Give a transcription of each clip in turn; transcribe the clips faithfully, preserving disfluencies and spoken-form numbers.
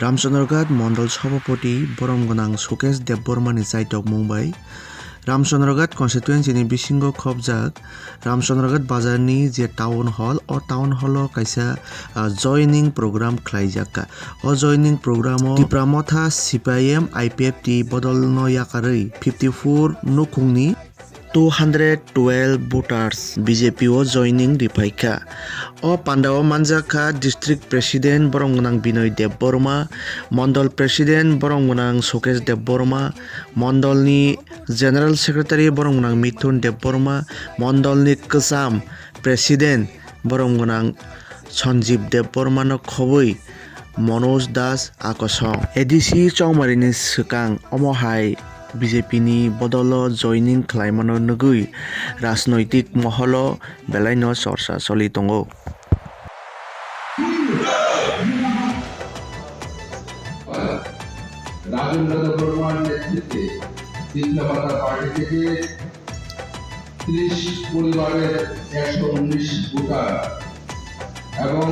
Ramchandraghat Mondol Sabhapati borom gwnang Sukesh Debbarma ni chaitokmung bai Ramchandraghat constituency ni bisingo khopjak Ramchandraghat bazar ni je town hall, o town hall o kaisa, ah, joining program khlaijak kha. O joining program o Tipra Motha C P I M I P F T bodol no yakarwi fifty four nukhung ni two hundred twelve voters B J P o joining riphaikha. O pandao manjakha District President borom gwnang Binoy Debbarma, Mondol President borom gwnang Sukesh Debbarma, Mondolni General Secretary borom gwnang Mithun Debbarma, Mondolni kwcham President borom gwnang Sanjeev Debbarmano khobwi Manoj Das akosong. A D C chongmarini swkang omo hai B J P ni bodolo joining khlaimano nugwi rajnoitik moholo belaino chorcha choli tongo. Rajendra দেববর্মার নেতৃত্বে বিপ্লবতা পার্টি থেকে ত্রিশ পরিবারের একশো উনিশ ভোটার এবং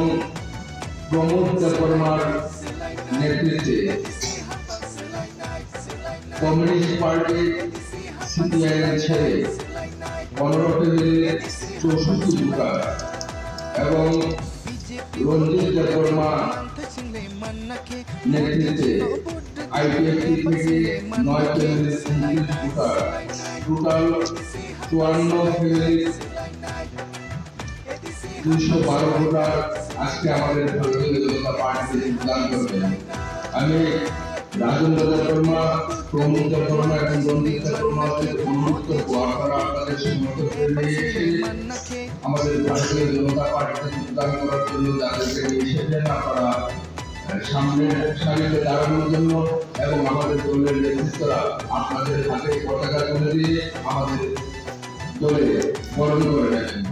প্রমোদ দেববর্মার নেতৃত্বে কমিউনিস্ট পার্টি সিপিআইএম ছেড়ে পনেরো ফ্যামিলির চৌষট্টি ভোটার এবং রঞ্জিত দেববর্মা নেতৃত্বে আইপিএফটি থেকে নয় ফ্যামিলির উনত্রিশ ভোটার, টোটাল চুয়ান্ন ফ্যামিলির দুইশো বারো ভোটার আজকে আমাদের ভারতীয় জনতা পার্টিতে যোগদান করবেন। আমি রাজেন্দ্র দেববর্মা, প্রমোদ দেববর্মা এবং রঞ্জিত দেববর্মাকে অনুরোধ করবো, আপনারা আপনাদের সমর্থকদের নিয়ে এসে আমাদের ভারতীয় জনতা পার্টিতে যোগদান করার জন্য যাদেরকে নিয়ে এসেছেন, আপনারা, আহ, সামনের সারিতে দাঁড়ানোর জন্য এবং আমাদের দলের নেতৃত্বরা আপনাদের হাতে পতাকা তুলে দিয়ে আমাদের দলে বরণ করে নেবেন।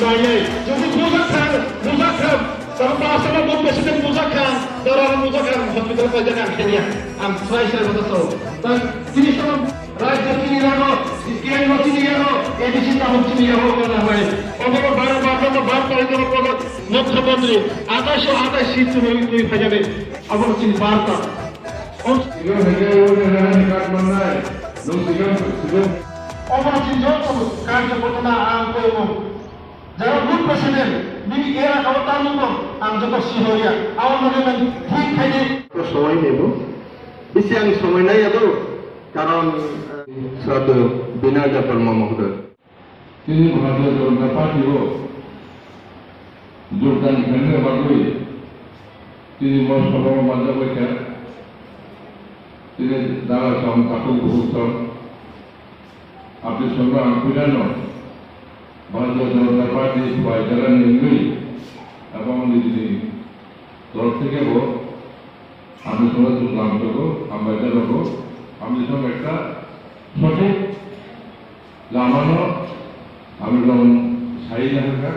Nai, nai. Jodi bujak kha, bujak kha. Tamo pasama bo president bujak kha, dara bujak kha, hospital ko jaga ang kheliya. Ang swai swai bata so. Tang tini sama rajya tini yago, K N O tini yago, A D C tamo tini yago, mana hoi. Obo bara bara bara bara kari kari kari. Mukhyamantri, atai so atai seat twi twi phajani. Abo tini barta. Om. Sigon hingke uni rani kat mannai. Nung sigon, sigon. Omo chini joto karjo kotorma ang koimung. Jara booth president, bini era kabo tamung tong, ang joto sihoya. Abo mane nang thik khaidi. Ko somoi nebo. Bisi ang somoi nai ado. Karon, eh, Sraddho Binoy Debbarma Mohodoy. Tini Bharatiya Janata Party o jogdan khaina bagwi tini mosoro manjak baikha. Tini dara song, takhuk bukhuk song. Abdi songno ang puilano Bharatiya Janata Party bai jara nengwi, abang nijini dol theke bo abdi songno chuklam jago, hambai jago, abdi song ekta sothik lamano ami rong sai nahakha,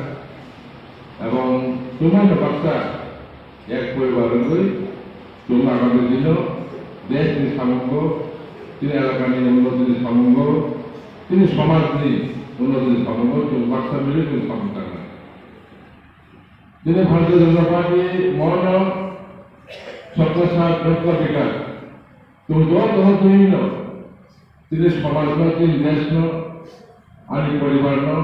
ebong tumai no baksa ek poribar wngwi chwng agami dino desh ni samungo, tini elaka ni unnoti ni samungo, tini somaj ni unnoti ni samungo chwng baksa mili chwng samung tangnai. Tini Bharatiya Janata Party mono Sabka Saath Sabka Vikas. Chwng joto no twi no Tini somajno, tini deshno, ani poribarno,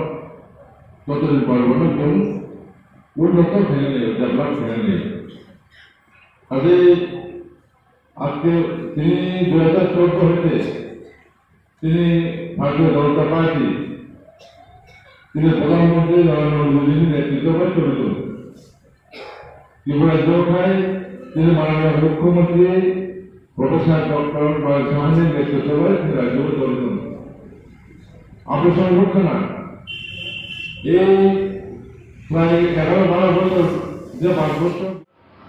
jotoni poribarno chwng unnoto khainani, develop khainani. Kaje ajke tini dui hajar choudo hoite tini Bharatiya Janata Party, tini Pradhan Mantri Narendra Modi ni netritwo bai choli tongo. Tripura rajyo khai tini Mananiya Mukhyamantri Professor Doctor Babu Sahani netritwo bai tini rajyo bai choli tongo. Abo song rwkha na, ei prai egaro baro bochor je Bharat borso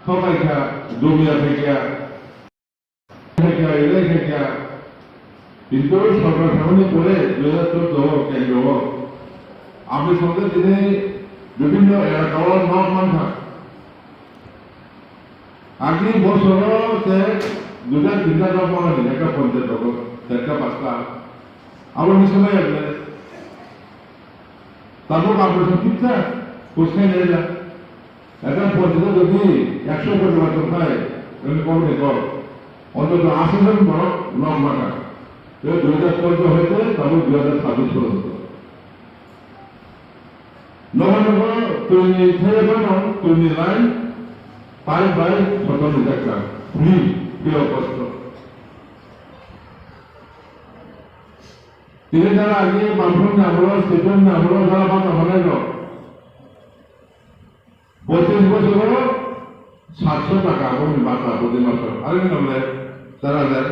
thokai kha, dubiya khai kha, khai kha, elai khai kha. Kintu sorkar thangnani pore dui hajar choudo o kendro o amri songkhe tini bibhinno elaka o nok mankha. Agni bosoro se duita tinta nok manani ekta panchayat rogo, charta pasta. Abo ni somoi able. Tabuk amri song kitsa kusnai naila. Ekta panchayat jodi ekso poribar tongkhai, wngkha kok ni kok. Ontoto ashi jon borok nok mankha. Tei dui hajar choudo hoite tabuk dui hajar chabbish porjonto. Nogo nogo twini thaiya phano twini line pipe bai sotongo jakha. Free, free of cost. Tini jara agi Bamphang ni amolo, Sipon ni amolo jara bata manai rok. Pochish bosoro satso taka aboni bata bodi maso. Are ni nongle jara jai.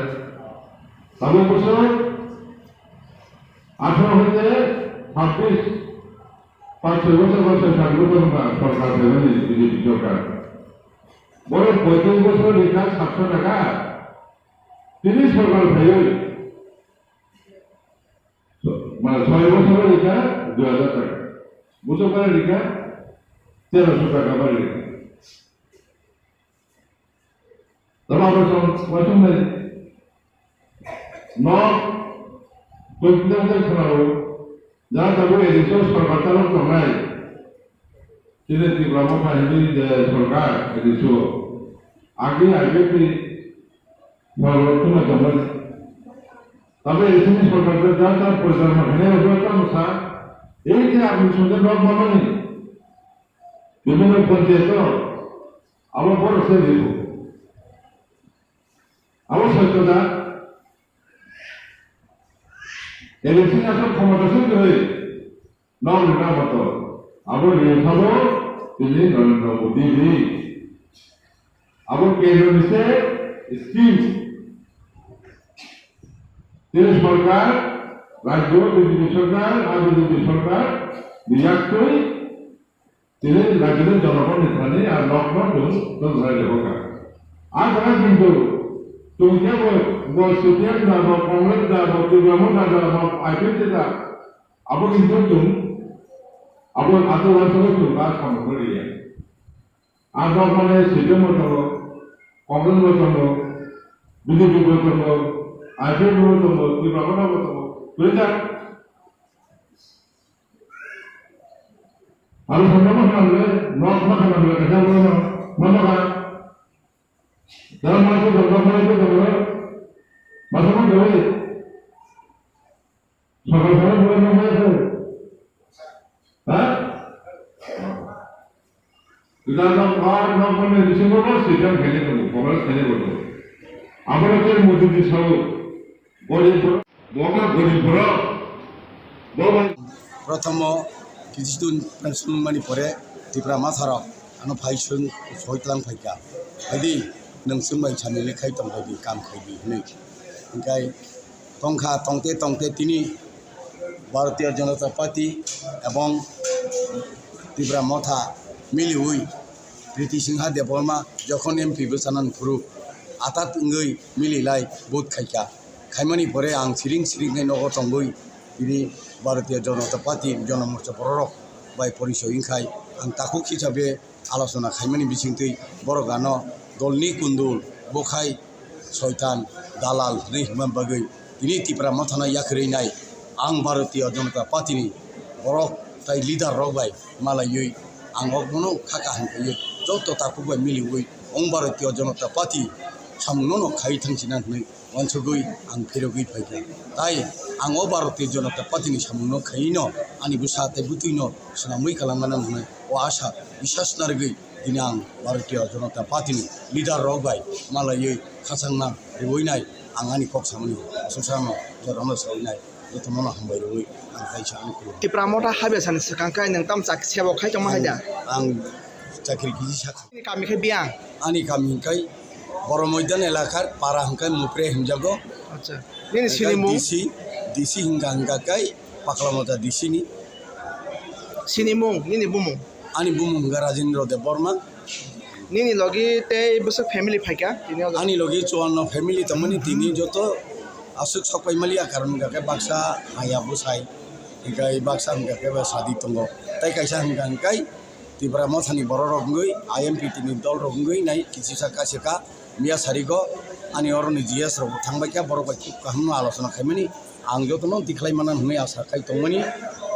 Tabuk bosor atharo hoite chabbish, panch choi bosor ba choi sat bosor wngkha sorkar phaimani B J P sorkar. Borok pochish bosor rikha satso taka. Tini sorkar phaiwi So, mane soi bosor rikha dui hajar taka. Bosor pore rikha terosho taka pore rikha. Tamo abo song, wasung nai. No, koi kida kida khna ro. Ja tabu edison sorkar talo tongnai. Chini Tipra Motha hini je sorkar, edi so, agi agi pi sorkar tuma jamani. Tabe edi sini sorkar je ja ta porichal ma hene ro ta musa, ei je apni sunge nok mamani, bibhinno panchayat to, abo boro se libo. Abo sotto da, edi sini asal khomota se koi. Nok rwna moto abo rwsabo tini Narendra Modi ni. Abo kendro ni se scheme. Tini sorkar, rajyo B J P sorkar, a B J P sorkar ni yaktwi tini rajyo ni jonogon ni thani a nok no tong tong jai leboka. A jaga kintu tong ya bo, bo C P M da, bo Congress da, bo Tipra Motha da, bo I P F T da, Abo ni joto, abo ato wansalo chwng ba samung rwliya. Abo mane C P M bo tongo, Congress bo tongo, B J P bo tongo, I P F T bo tongo, Tipra Motha bo tongo, kwrwi jak. Aro samung ma khanang le, nok ma khanang le, kaisa bo no, ma ma kha. Jara ma ko jara ma ko jara, ma samung rwli. Sokal sokal bulan nang maya kho. Ha? Kita nang ah nang mane bisingo bo sidang khaini ko, Congress khaini ko. Aboro ke Modi ni sao. Gorib borok, boka gorib borok. Bo bai. Prothom o kichidin pension mani pore Tipra Motha rok ano phai sung soi tlang phaikha. Haidi nung sung bai sani le khai tong khai di, kam khai di hinui. Hingkai tongkha, tongte tongte tini Bharatiya Janata Party ebong Tipra Motha miliui Priti Singha Debbarma jokhon M P bwsana phuru atat wngwi mililai vote khaikha. Khaimani pore ang siring siring khe nogo tongwi tini Bharatiya Janata Party Jana Morcha bororok bai porichoi wngkhai ang takhuk hisabe alochona khaimani bisingtwi borok ano dolni kundul, bokhai, soitan, dalal hwnwi hwnma bagwi tini Tipra Mothano yakarwi nai ang Bharatiya Janata Party ni borok tai leader rok bai malaiwi ang ok bono kha kaham kaiwi joto takhuk bai miliwi ong Bharatiya Janata Party samungno no khai thangchina hwnwi uansugwi ang phirogwi phaikha. Tai ang o Bharatiya Janata Party ni samungno khaiwi no ani bwsa tei bwtwi no swnamwi kwlangmano hwnwi o asha biswas narwgwi tini ang Bharatiya Janata Party ni leader rok bai malaiwi khachangna rwui nai ang ani kok samani aswksano jorano saui nai. Jotono no hambai rwui ang kaisa ani khulum. Tipra Motha Habya sani swkang khe nwng tam chak sebo khai tongma hai da? Ang chakri kisi sak. Nini kami khe biyang? Ani kami hwnkhe Boromaidan elakar para hwnkhe Mupre himjago. Acha. Nini Hwnkhe sinimung? D C, D C hingka hingka khe Paklamota D C ni. Sinimung, nini bumung? Ani bumung hwnkhe Rajendra Debbarma. Nini logi tei bwswk family phaikha tini o jaga? Ani logi chuanno family tongmani tini joto aswk sok pai maliya, karon hwnkha khe baksa maya bwsai, hwnkhe baksa hwnkha khe ba sadi tongo. Tei kaisa hwnkha hwnkhe Tipra Mothani borok rok wngwi I M P T ni dol rok wngwi nai kisisa kasika miya sarigo ani oroni G S rok bo thangbai kha, borok bai khub kaham no alochona khaimani. Ang jotono tikhlai mana hwnwi asa khai tongmani.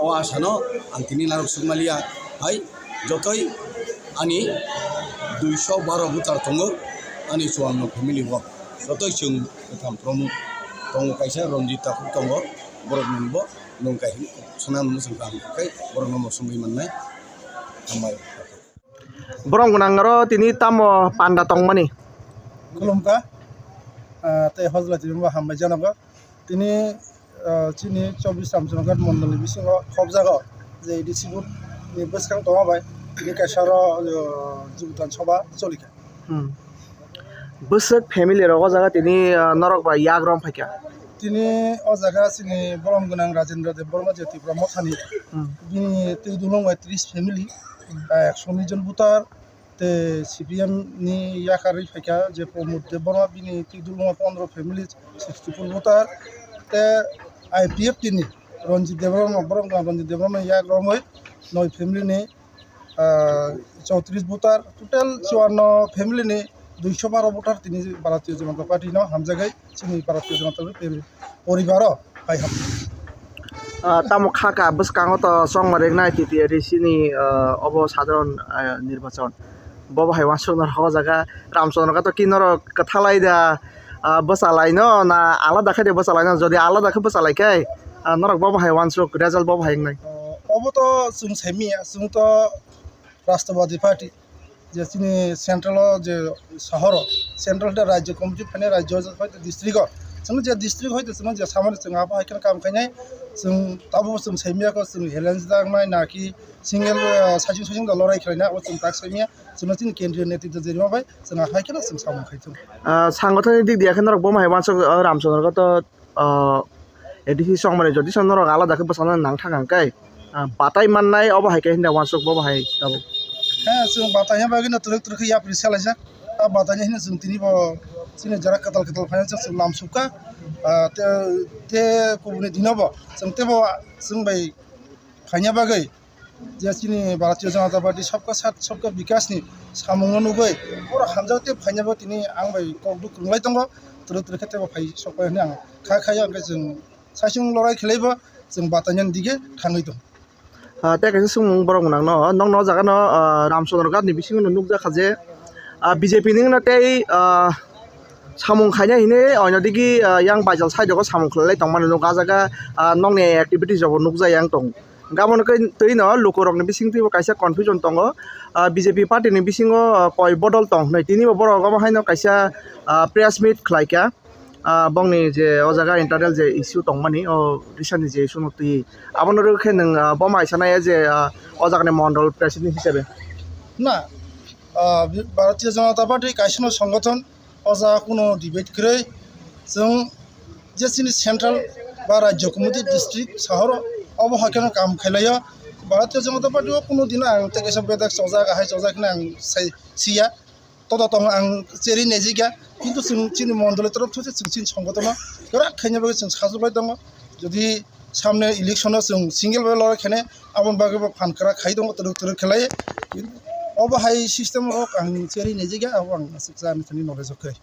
O asano ang tini narwk sukmaliya hai jotoi ani duiso baro voter tongo ani chuanno family o. Jotoi chwng kwtham promo tongo, kaisa Ranjit Takhuk tongo, borok ni bo nwng kaisa swnam mwswng kaham khe borok no bo swngwi mannai. Hambai. Borok gwnang oro tini tamo panda tongmani? Khulumkha, ah, tei hojla tini bo hambai janogo. Tini, ah, chini chobbish Ramchandra Ghat mondol ni bisingo khobjago je A D C booth ni bwskang tongma bai tini kaisa oro, ah, Jogdan Sabha cholikha. Hmm. Bwswk family rok o jaga tini, ah, norok bai yak rom phaikha? Tini o jaga chini borom gwnang Rajendra Debbarma je Tipra Mothani, Hmm. bini twi dulung bai tris family, ah, ekso ni jon voter, tei C P M ni yakarwi phaikha je Pramod Debbarma, bini twi dulung bai pondro family, sixty four voter, tei I P F T ni Ranjit Debbarma, borom gwnang Ranjit Debbarma yak romwi noi family ni ah, chowtris voter, total chuanno family ni duiso baro voter tini Bharatiya Janata Party no hamjagwi chini Bharatiya Janata Party poribaro hai ham. Ah, tamo kha ka bwskango to chongma ringnai T T A D C ni, ah, obo sadharon, ah, nirbachon. Bobo hai uansukna rok o jaga Ramchandra Ghat to kinorok kwthalai da, ah, bwchalaino na alada khe de bwchalaino? Jodi alada khe bwchalaikhe, ah, norok bobo hai uansuk result bobo hai wngnai. Ah, obo to chwng saimanya, chwng to Rashtrabadi Party, je chini central o je sahor o, central de rajyo committee phainai rajyo hoite district o, chwng je district hoite chwng je samani chwng abo hai kheno kam khainai, chwng tabuk chwng saimanya kho chwng alliance da wngnai na ki single, ah, saichung saichung da lorai khlainai abo chwng tak saimanya, chwng chini kendriya netritwa je rima bai chwng hai kheno chwng samung khai thung. Ah, sangothani dik diya khe norok bomo hai uansuk, ah, Ramchandra Ghat to ah, A D C chongmani jodi se norok alada khe bwchana nang thang khe, ah, batai mannai obo hai khe hinda uansuk bobo hai tabuk. He, chwng bataina bagwi no twrwk twrwk khe yapri salaijak. A bataina hino chwng tini bo chini jora kwtal kwtal phaina chwng lam sukha. Ah, te, te kubuni dino bo chwng tebo chwng bai phaina bagwi je chini Bharatiya Janata Party Sabka Saath Sabka Vikas ni samung no nugwi oro hamjak tei phaina bo tini ang bai kok duk kwrwng lai tongo, twrwk twrwk khe teibo phai sok pai hwnwi ang kha khaio, hwnkhe chwng saichung lorai khlai bo chwng batainani dige thangwi tongo. Ah, tei kaisa swngmung borok gwnang no, nokno o jaga no, ah, Ramchandra Ghat ni bisingo no nukjak kha je, ah, B J P ni wngno tei, ah, samung khainai hinwi oino digi, ah, yang Baijal side o samung khlai lai tongmani nukha. Ah jaga, ah, nokni activities rok bo nukjai yang tong. Gabon khe twi no lukurokni bisingtwi bo kaisa confusion tongo. Ah, B J P party ni bisingo, ah, koi bodol tong hinwi tini bo borok omo haino kaisa, ah, press meet khlaikha. Ah, bongni je o jaga internal je issue tongmani, o recentni je issue no twi abono rw khe nwng, ah, bomo hai sanai je, ah, o jagani mondol president hisabe? Na, ah, Bharatiya Janata Party kaisa no songothon, o jaga kuno debate kwrwi. Chwng je chini central ba rajyo committee district sahoro obo hai kheno kam khailaio. Bharatiya Janata Party o kuno dino ang tei kaisa bedak chojak, ahai chojak hinwi ang sai siya. Todo tong ang cheri nejigya, kintu chwng chini mondoli torof those chwng chini songotono kwrak khaina bagwi chwng sajwk bai tongo. Jodi samne election o chwng single bai lorai khene aboni bagwi bo phan kwrak khai tongo, twrwk twrwk khlai. Obo hai system rok ang cheri nejigya, abo ang aswk cha ani thani knowledge o kwrwi.